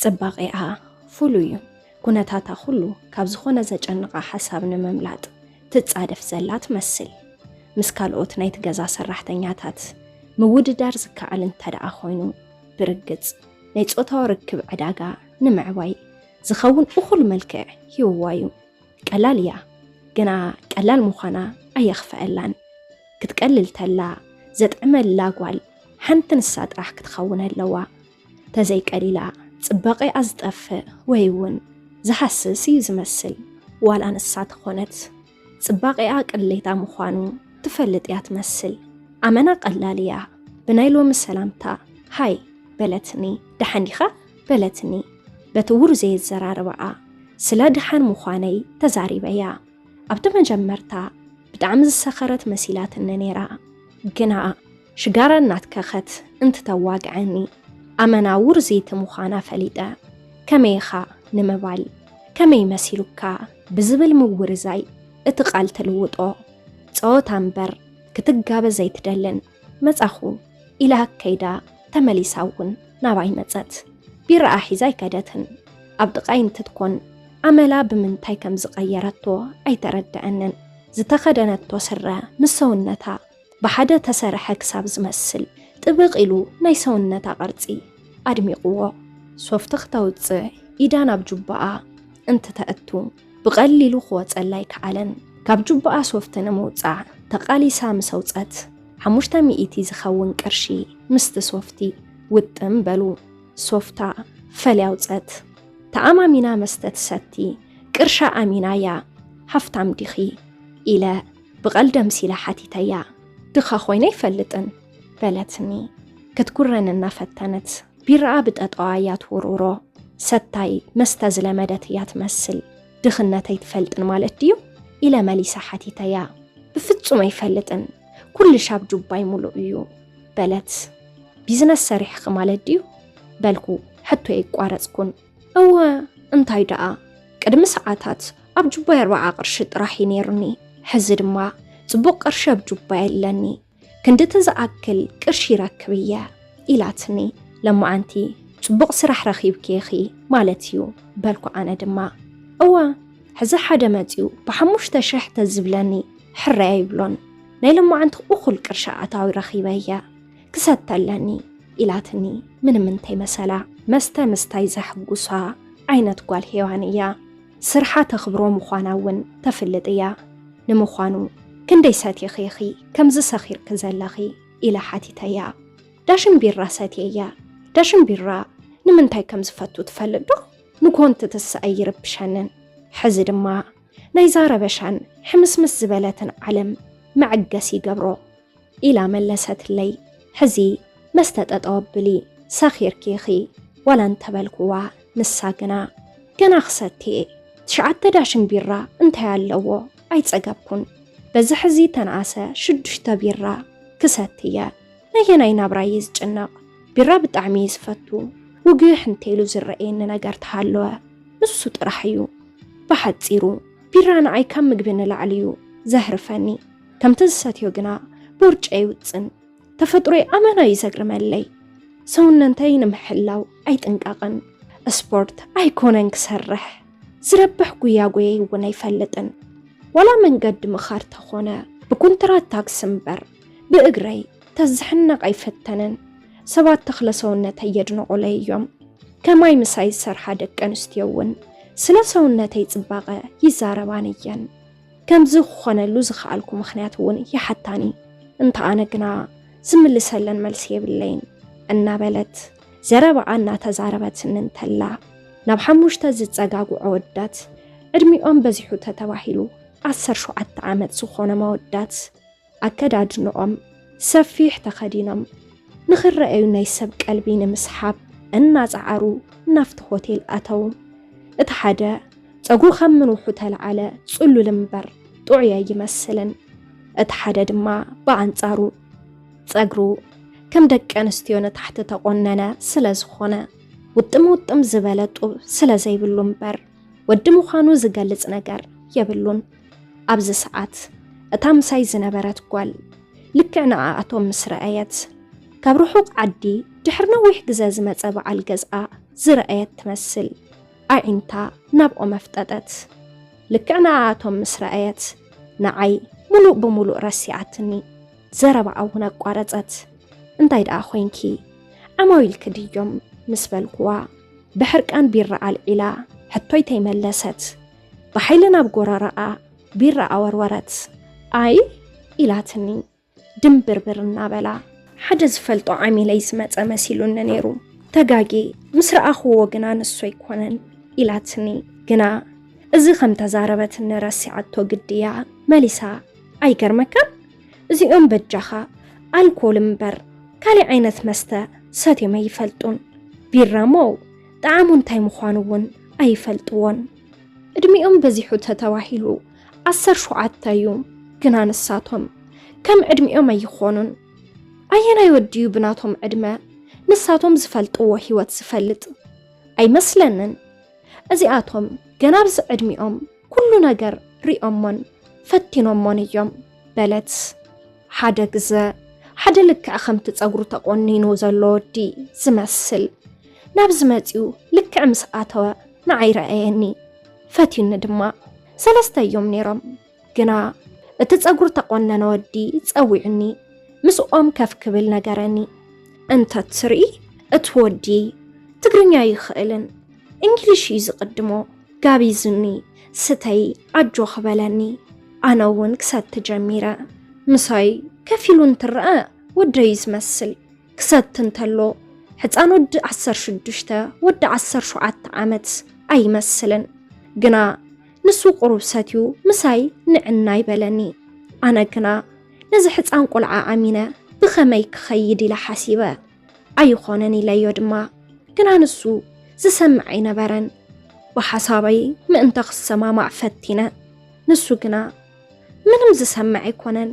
ጽባቐኣ ፍሉይ እዩ። ኩነታታ ኩሉ ካብ ዝኾነ ዘጨንቓ ሓሳብ ንምምላጥ ትጻደፍ ዘላ ትመስል። ምስ ካልኦት ናይቲ ገዛ ሰራሕተኛታት ምውድዳር ዝከኣል እንተ ደኣ ኮይኑ፣ ብርግጽ ናይ ጾታዊ ርክብ ዕዳጋ ንምዕባይ ዝኸውን እኹል መልክዕ ሂብዋ እዩ። ቀላል እያ፣ ግና ቀላል ምዃና ኣየኽፈኣላን። ክትቀልል ተላ ዘጥዕመላ ጓል ሓንቲ ንሳ ጥራሕ ክትኸውን ኣለዋ። ተዘይቀሊላ ጽባቐኣ ዝጠፍእ ወይ እውን ዝሃስስ እዩ ዝመስል። ዋላ ንሳ ተኾነት ጽባቐኣ ቅሌታ ምዃኑ ትፈልጥ እያ ትመስል። ኣመና ቀላል እያ። ብናይ ሎሚ ሰላምታ ሃይ በለትኒ፣ ደሓን ዲኻ በለትኒ። በቲ ውር ዘየዘራርባኣ ስለ ደሓን ምዃነይ ተዛሪበያ። ኣብቲ መጀመርታ ብጣዕሚ ዝሰኸረት መሲላትኒ ነይራ፣ ግና ሽጋራ እናትከኸት እንትተዋግዐኒ ኣመና ውርዝይቲ ምዃና ፈሊጠ። ከመይ ኢኻ ንምባል ከመይ መሲሉካ ብዝብል ምውርዛይ እቲ ቃል ትልውጦ። ጸወታ እምበር ክትጋበ ዘይትደልን መጻኹ ኢላ ከይዳ ተመሊሳ እውን ናባይ መጸት። ቢራኣ ሒዛ ኣይከደትን። ኣብ ጥቓይ እንትትኮን ኣመላ ብምንታይ ከም ዝቐየረቶ ኣይተረድኣንን። ዝተኸደነቶ ስረ ምስ ሰውነታ ብሓደ ተሰርሐ ክሳብ ዝመስል ጥብቕ ኢሉ ናይ ሰውነታ ቅርጺ ኣድሚቕዎ። ሶፍቲ ክተውጽእ ኢዳ ናብ ጁባኣ እንትተእቱ ብቐሊሉ ክወጸላ ኣይከኣለን። ካብ ጁባኣ ሶፍቲ ንምውጻእ ተቓሊሳ ምስ ኣውጸት ሓሙሽተ ሚእቲ ዝኸውን ቅርሺ ምስቲ ሶፍቲ ውጥም በሉ። ሶፍታ ፈልያ ኣውጸት። ተኣማሚና መስተ ትሰቲ ቅርሻ ኣሚናያ ሃፍታም ዲኺ ኢለ ብቐልዲ ኣምሲለ ሓቲተያ። ድኻ ኮይነ ኣይፈልጥን በለትኒ ክትጉረኒ እናፈተነት። ቢራኣ ብጠጠዋ እያ ትውርውሮ። ሰታይ መስተ ዝለመደት እያ ትመስል። ድኽነት ኣይትፈልጥን ማለት ድዩ ኢለ መሊሰ ሓቲተያ። ብፍጹም ኣይፈልጥን፣ ኩልሽ ኣብ ጁባይ ሙሉእ እዩ በለት። ቢዝነስ ሰሪሕኺ ማለት ድዩ በልኩ ሕቶይ ኣይቋረጽኩን። እወ እንታይ ደኣ ቅድሚ ሰዓታት ኣብ ጁባይ ኣርባዓ ቅርሺ ጥራሕ እዩ ነይሩኒ፣ ሕዚ ድማ ጽቡቕ ቅርሺ ኣብ ጁባይ ኣለኒ። ክንድቲ ዝኣክል ቅርሺ ይረክብ እየ ኢላትኒ። ለማዓንቲ ጽቡቕ ስራሕ ረኺብኪ ኢኺ ማለት እዩ በልኩ። ኣነ ድማ እወ ሕዚ ሓደ መጺኡ ብሓሙሽተ ሽሕ ተዝብለኒ ሕራይ ኣይብሎን። ናይ ለማዓንቲ እኹል ቅርሺ ኣታዊ ረኺበ እየ ክሰተለኒ ኢላትኒ። ምንም እንተይመሰላ መስተ ምስታይ ዘሕጉሳ ዓይነት ጓል ሄዋን እያ። ስርሓ ተኽብሮ ምዃና እውን ተፍልጥ እያ። ንምዃኑ ክንደይ ሰቲኺ ኢኺ ከምዚ ሰኺርኪ ዘለኺ ኢለ ሓቲተያ። ዳሽን ቢራ ሰትየ እየ። ዳሽን ቢራ ንምንታይ ከም ዝፈቱ ትፈልጥ ዶ? ንኮንቲ ትስኣይ ይርብሸንን። ሕዚ ድማ ናይዛ ረበሻን ሕምስምስ ዝበለትን ዓለም መዐገሲ ይገብሮ ኢላ መለሰትለይ። ሕዚ መስተ ጠጠው ኣብሊ፣ ሰኺርኪ ኢኺ ዋላ እንተበልኩዋ፣ ንሳ ግና ገና ክሰቲ እየ። ትሽዓተ ዳሽን ቢራ እንታይ ኣለዎ? ኣይጸገብኩን። በዚ ሕዚ ተንኣሰ ሽዱሽተ ቢራ ክሰቲ እየ። ነየናይ ናብራ እየ ዝጭነቕ? ቢራ ብጣዕሚ እየ ዝፈቱ። ውግሕ እንተኢሉ ዝረኣየኒ ነገር ተሃለወ ንሱ ጥራሕ እዩ። ብሓጺሩ ቢራ ንዓይ ካብ ምግቢ ንላዕሊ እዩ ዘህርፈኒ። ከምቲ ዝሰትዮ ግና ቦርጨ ይውጽን። ተፈጥሮይ ኣመና እዩ ዘግርመለይ። ሰውነተይ ንምሕላው ኣይጥንቀቕን። ስፖርት ኣይኮነን ክሰርሕ። ዝረብሕ ጉያ ጎየይ እውን ኣይፈልጥን። ዋላ መንገዲ ምኻድ ተኾነ ብኩንትራት ታክሲ እምበር ብእግረይ ተዝሕነቕ ኣይፈተንን። ሰባት ተኽለ ሰውነተይ የድንቑለይ እዮም። ከማይ ምሳይ ዝሰርሓ ደቂ ኣንስትዮ እውን ስለ ሰውነተይ ጽባቐ ይዛረባን እየን። ከምዚ ክኾነሉ ዝኸኣልኩ ምኽንያት እውን ይሓታኒ። እንተ ኣነ ግና ዝምልሰለን መልሲ የብለይን እናበለት ዘረባኣ እናተዛረበትኒ እንተላ፣ ናብ ሓሙሽተ ዝጸጋግዑ ኣወዳት ዕድሚኦም በዚሑ ተተባሂሉ ዓሰርተ ሸውዓተ ዓመት ዝኾኖም ኣወዳት ኣከዳድንኦም ሰፊሕ ተኸዲኖም ንኽረኣዩ ናይ ሰብ ቀልቢ ንምስሓብ እናጸዓሩ ናብቲ ሆቴል ኣተዉ። እቲ ሓደ ጸጉሩ ካብ ምንውሑ ተለዓለ ጽሉል እምበር ጥዑይ ኣይመስልን። እቲ ሓደ ድማ ብኣንጻሩ ጸጉሩ ከም ደቂ ኣንስትዮ ንታሕቲ ተቆነነ ስለ ዝኾነ ውጥም ውጥም ዝበለ ጡብ ስለ ዘይብሉ እምበር ወዲ ምዃኑ ዝገልጽ ነገር የብሉን። ኣብዚ ሰዓት እታ ምሳይ ዝነበረት ጓል ልክዕ ንኣኣቶም ምስ ረኣየት፣ ካብ ርሑቕ ዓዲ ድሕሪ ነዊሕ ግዘ ዝመጸ በዓል ገዝኣ ዝረኣየት ትመስል ኣዒንታ ናብኦም ኣፍጠጠት። ልክዕ ንኣቶም ምስ ረኣየት ንዓይ ሙሉእ ብሙሉእ ረሲዓትኒ። ዘረባኣ እውን ኣቋረጸት። እንታይ ደኣ ኮይንኪ? ዓማዊልኪ ድዮም? ምስ በልኩዋ ብሕርቃን ቢራ ኣልዒላ ሕቶይ ተይመለሰት ብሓይሊ ናብ ጎረረኣ ቢራ ኣወርወረት። ኣይ ኢላትኒ ድምብርብር እናበላ። ሓደ ዝፈልጦ ዓሚለይ ዝመጸ መሲሉኒ ነይሩ። ተጋጌ ምስ ረኣኽዎ ግና ንሱ ኣይኮነን ኢላትኒ። ግና እዚ ከም ተዛረበትኒ ረሲዓቶ ግድያ መሊሳ። ኣይገርመካን? እዚኦም በጃኻ ኣልኮል እምበር ካሊእ ዓይነት መስተ ሰትዮም ኣይፈልጡን። ቢራ እሞ ጣዕሙ እንታይ ምዃኑ እውን ኣይፈልጥዎን። ዕድሚኦም በዚሑ ተተባሂሉ ዓሰርተ ሸውዓተ እዩ፣ ግና ንሳቶም ከም ዕድሚኦም ኣይኾኑን። ኣየናይ ወዲ እዩ ብናቶም ዕድመ ንሳቶም ዝፈልጥዎ ህይወት ዝፈልጥ? ኣይመስለንን። እዚኣቶም ገና ኣብዚ ዕድሚኦም ኩሉ ነገር ሪኦሞን ፈቲኖሞን እዮም በለት። ሓደ ግዘ ሓደ ልክዕ ከምቲ ፀጉሩ ተቆኒኑ ዘሎ ወዲ ዝመስል ናብዚ መፂኡ ልክዕ ምስ ኣተወ ንዓይ ረኣየኒ። ፈትዩኒ ድማ። ሰለስተ እዮም ነይሮም። ግና እቲ ፀጉሩ ተቆነነ ወዲ ፀዊዑኒ ምስኦም ከፍ ክብል ነገረኒ። እንተ ትርኢ እቲ ወዲ ትግርኛ ይኽእልን እንግሊሽ እዩ ዝቕድሞ። ጋቢዙኒ ስተይ ኣጆኺ በለኒ። ኣነ እውን ክሰቲ ጀሚረ። ምሳይ ከፍ ኢሉ እንትረኣ ወደይ ዝመስል። ክሰቲ እንተሎ ሕፃን ወዲ ዓሰርተ ሽዱሽተ ወዲ ዓሰርተ ሸውዓተ ዓመት ኣይመስልን። ግና ንሱ ቁሩብ ሰትዩ ምሳይ ንዕናይ በለኒ። ኣነ ግና ነዚ ሕፃን ቆልዓ ኣሚነ ብኸመይ ክኸይድ ኢለ ሓሲበ። ኣይኾነን ኢለዮ ድማ። ግና ንሱ ዝሰምዕ ኣይነበረን። ብሓሳበይ ምእንቲ ክሰማማዕ ፈቲነ። ንሱ ግና ምንም ዝሰምዕ ኣይኮነን።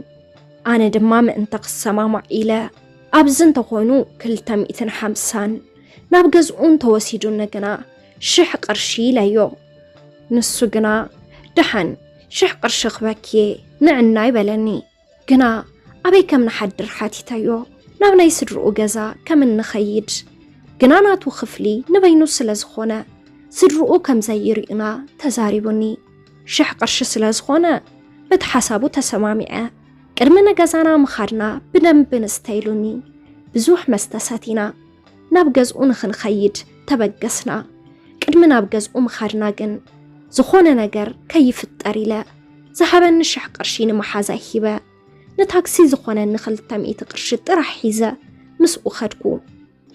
ኣነ ድማ ምእንቲ ክሰማማዕ ኢለ ኣብዚ እንተኾይኑ ክልተ ሚእትን ሓምሳን ናብ ገዝኡ እንተወሲዱኒ ግና ሽሕ ቅርሺ ኢለዮ። ንሱ ግና ደሓን ሽሕ ቅርሺ ክበክየ ንዕናይ በለኒ። ግና ኣበይ ከም ንሓድር ሓቲተዮ፣ ናብ ናይ ስድርኡ ገዛ ከም እንኸይድ። ግና ናቱ ክፍሊ ንበይኑ ስለ ዝኾነ ስድርኡ ከም ዘይርእዩና ተዛሪቡኒ። ሽሕ ቅርሺ ስለ ዝኾነ በቲ ሓሳቡ ተሰማሚዐ። ቅድሚ ንገዛና ምኻድና ብደንቢ ንስተ ኢሉኒ። ብዙሕ መስተ ሰቲና ናብ ገዝኡ ንኽንኸይድ ተበገስና። ቅድሚ ናብ ገዝኡ ምኻድና ግን ዝኾነ ነገር ከይፍጠር ኢለ ዝሃበኒ ሽሕ ቅርሺ ንመሓዛይ ሂበ። ንታክሲ ዝኾነኒ ክልተ ሚእቲ ቅርሺ ጥራሕ ሒዘ ምስኡ ኸድኩ።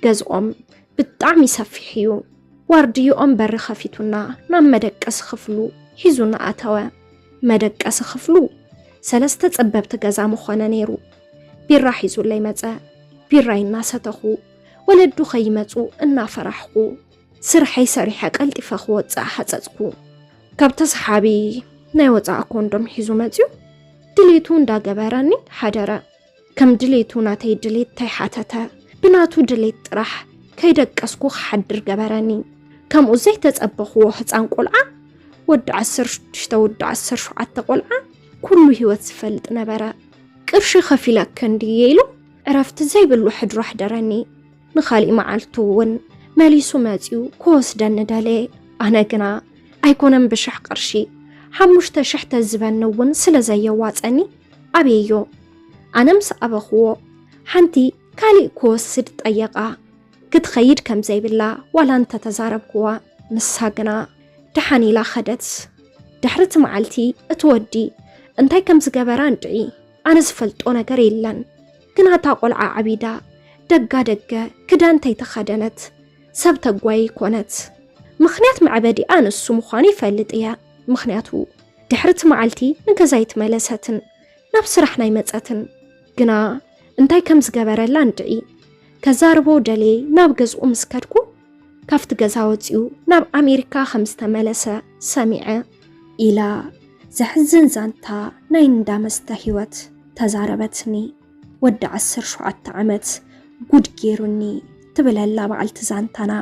ገዝኦም ብጣዕሚ ሰፊሕ እዩ። ዋርድይኦም በሪ ኸፊቱና ናብ መደቀሲ ክፍሉ ሒዙና ኣተወ። መደቀሲ ክፍሉ ሰለስተ ጸበብቲ ገዛ ምኾነ ነይሩ። ቢራ ሒዙለይ መጸ። ቢራይ እናሰተኹ ወለዱ ከይመጹ እናፈራሕኩ ስርሐይ ሰሪሐ ቀልጢፈ ክወጽእ ሓጸጽኩ። ካብ ተሰሓቢ ናይ ወጻኢ ኮንዶም ሒዙ መጺኡ ድሌቱ እንዳገበረኒ ሓደረ። ከም ድሌቱ ናተይ ድሌት ተይሓተተ ብናቱ ድሌት ጥራሕ ከይደቀስኩ ክሓድር ገበረኒ። ከምኡ ዘይተጸበኽዎ ህጻን ቆልዓ ወዲ ዓሰርተ ሽዱሽተ ወዲ ዓሰርተ ሸውዓተ ቆልዓ ኩሉ ህይወት ዝፈልጥ ነበረ። ቅርሺ ከፊለኪ እንድየ ኢሉ ዕረፍቲ ዘይብሉ ሕድሮ ኣሕደረኒ። ንኻሊእ መዓልቱ እውን መሊሱ መጺኡ ክወስደኒ ደለየ። ኣነ ግና ኣይኮነን ብሽሕ ቅርሺ ሓሙሽተ ሽሕ ተዝበኒ እውን ስለ ዘየዋጸኒ ኣበዮ። ኣነ ምስ ኣበኽዎ ሓንቲ ካሊእ ክወስድ ጠየቓ። ክትኸይድ ከም ዘይብላ ዋላ እንተተዛረብክዋ ንሳ ግና ደሓን ኢላ ኸደት። ድሕሪ እቲ መዓልቲ እቲ ወዲ እንታይ ከም ዝገበራ እንድዒ ኣነ ዝፈልጦ ነገር የለን። ግና እታ ቆልዓ ዓቢዳ ደጋ ደገ ክዳን ተይተኸደነት ሰብ ተጓይ ኮነት። ምኽንያት መዕበዲኣ ንሱ ምዃኑ ይፈልጥ እየ። ምኽንያቱ ድሕሪ እቲ መዓልቲ ንገዛ ኣይትመለሰትን ናብ ስራሕ ናይ መጸትን። ግና እንታይ ከም ዝገበረላ እንድዒ ከዛርቦ ደልየ ናብ ገዝኡ ምስ ከድኩ ካብቲ ገዛ ወጺኡ ናብ ኣሜሪካ ከም ዝተመለሰ ሰሚዐ። ኢላ ዘሕዝን ዛንታ ናይ እንዳመስተ ህይወት ተዛረበትኒ። ወዲ ዓሰርተ ሸውዓተ ዓመት ጉድ ገይሩኒ ትብል ኣላ በዓልቲ ዛንታና።